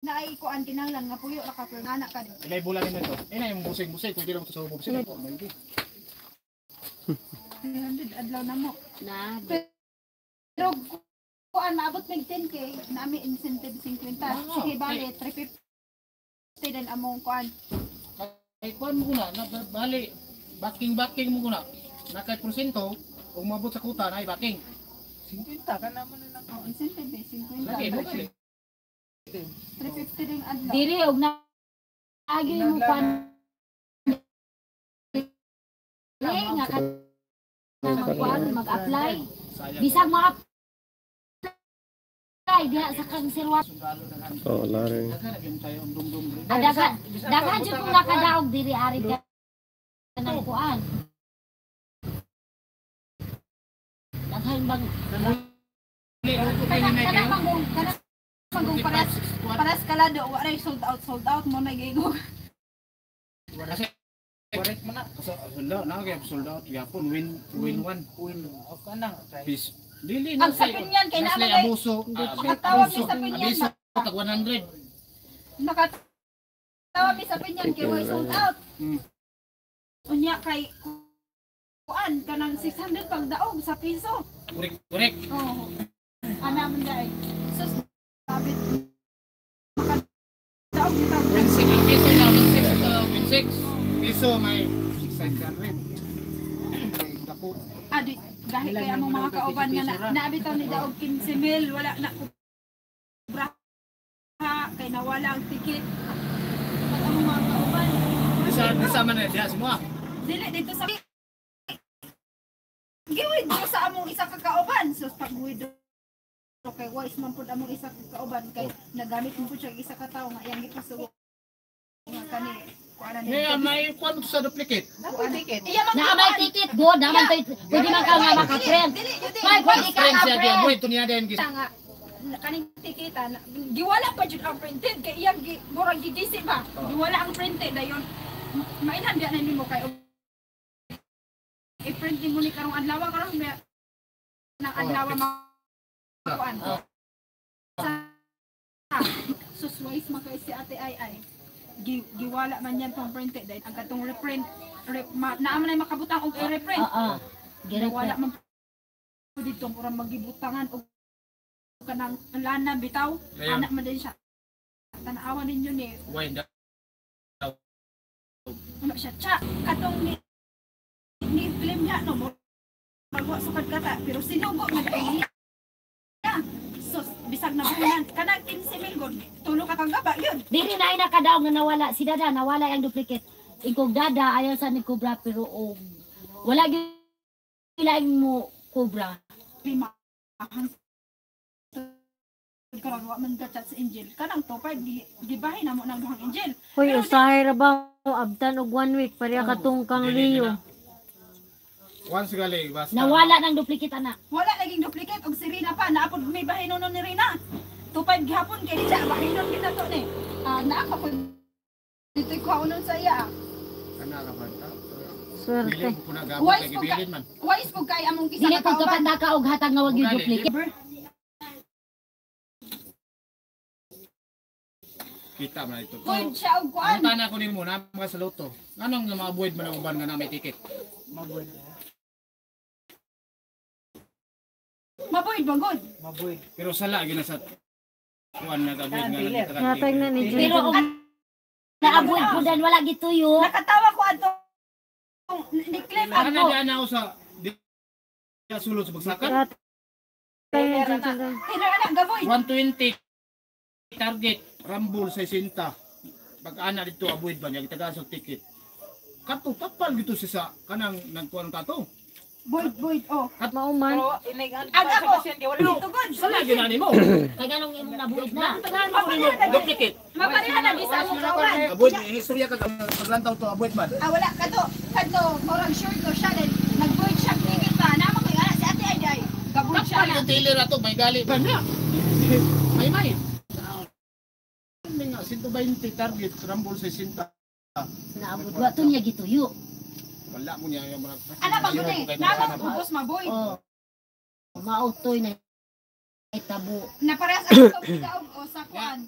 Naay kuan kinahanglan nga puyo ra ka pero anak ka. Ilay bulan nimo ito. Eh na yung busing-busing kung di lang sa busing. Maybe. 300 adlaw na mo. Na. Pero kuan maabot mig 10K nami incentive 50. Sige bale 350 din among kuan. Ay kuan mo na, na bali backing backing mo na. Nakay porsyento ug maabot sa kuta na ay backing. 50 ka naman na lang. Oh, incentive eh 50. Lagi mo gali. 350 din adlaw. Diri og na agi mo kuan. Eh, nga ka magkuan mag-apply. Sayang. Bisag mo-apply diha sa kang sirwa. Sundalo na han. Oh, lari. Daghan na gyud tayo ang dumdum. Daghan daghan jud kung nakadaog diri ari ka ng kuan. Daghan bang Kana kana manggong kana manggong paras paras kalado wa ray sold out mo na gigo. Kasi Correct mo na. sa sold out na kay sold out gyapon win win one. Win. O ka nang. Peace. Dili na Ang sa Pinyan kay naa man abuso. Makatawag ni sa Pinyan Abiso tag 100. Nakatawa mi sa Pinyan kay way sold out. Unya kay kuan kanang 600 pagdaog sa piso. Correct, correct. Oh. Ana man dai. Sus sabit makadaog ni tag Win 6 ang piso na win 6 ito, win 6. Piso may 600. Ay, dako. Adi dahil kay among mga kauban nga na naabitaw ni daog 15 mil wala na kubra kay nawala ang ticket. Pag among mga kauban Bisa bisa man na diha semua. Dili dito sa giwithdraw sa among isa ka kauban. So pag withdraw kay wise man pud among isa ka kauban kay nagamit mo pud siya og isa ka tawo nga iyang gipasugo nga kani kuan na May may kuan mo sa duplicate. Nakoy ticket. Iya man Na may ticket go, naman toy pwede man ka nga maka-print. Dili dili May pwede ka Friend siya diya ka-print. boy to niya din gis. nga kaning tikita na, giwala pa jud ang printed kay iyang gi, murag gigisi ba giwala ang printed dayon mainan biya na nimo kay i-print nimo ni karong adlaw karon biya nang adlaw makuan sa sus wise man kay si Ate Ay ay giwala man yan tong printed dahil ang katong reprint rep, ma, naa man ay makabutang og i-reprint. Oo. Wala man po dito murag magibutangan og kanang lana bitaw. Ayun. Anak man din siya tanawa ninyo ni Why daw? Ano siya cha katong ni claim niya no murag wa sukad kata pero sinugo man dahil niya. So bisag na bulan kanang 15 mil gud tulo ka kang gaba yun. Diri na ay nakadaog nga nawala si Dada, nawala ang duplicate. Ingkog Dada ayaw sa ni Cobra pero og wala gyud laing mo Cobra. Lima karon wa man chat sa Angel kanang 25 gibahin na mo nang duhang Angel. Hoy, usahay ra ba abtan og 1 week pareha katong kang Dili, Leo. Once gali basta. Nawala ng duplicate ana. Wala laging duplicate og si Rina pa naapod may bahinon nun ni Rina 25 gihapon kay siya bahinon gid nato ni naa pa ko dito ko unon sa iya. Kana ra ba ta? Swerte. Dili ko na gabot Wise kay po ka gibilin man. wise po kay among isa Dili ka pud kauban. kapataka og hatag nga wag yung Gali, duplicate. Kita man ito. Void siya og kuan. Ang tana ko nimo na mga sa loto. Anong nga maavoid man ang uban nga na may ticket? Mabuid. Maboid ba god? Mabuid. Pero sala gyud na sa kuan nag-avoid nga Dealer. Natag na ni Pero Junjun. og naavoid pud dan wala gituyo. Nakatawa ko ato ni claim Ana ato. di ana ako sa di sulod sa bagsakan. Natag ni Junjun. Tinara na gavoid. 120 target Rumble 60. Pag ana dito avoid ba niya gitagaan sa ticket. Kato tapal gito siya sa kanang nagkuan kato. Void void oh. Mauman. Pero inay Ang ako. wala. Dito god. Sala gyud na nimo. Kay ganong imong nabuid na. Mapareha na Duplicate. Mapareha na di sa among kauban. Avoid istorya ka paglantaw to avoid man. Ah wala kato kadto murag sure ko siya then nag-void siya ticket pa. Naa man ko ana si Ate Ay ay. Gavoid siya Tapal na. yung tailor ato may gali ba niya. May may. May nga 120 target Rumble 60. Naabot wa to niya gituyo. Wala mo niya yung mga Ana ba gud eh. Naa man ubos maboid. Oh. Mautoy na itabo. Naparehas ang tubig o sa kuan.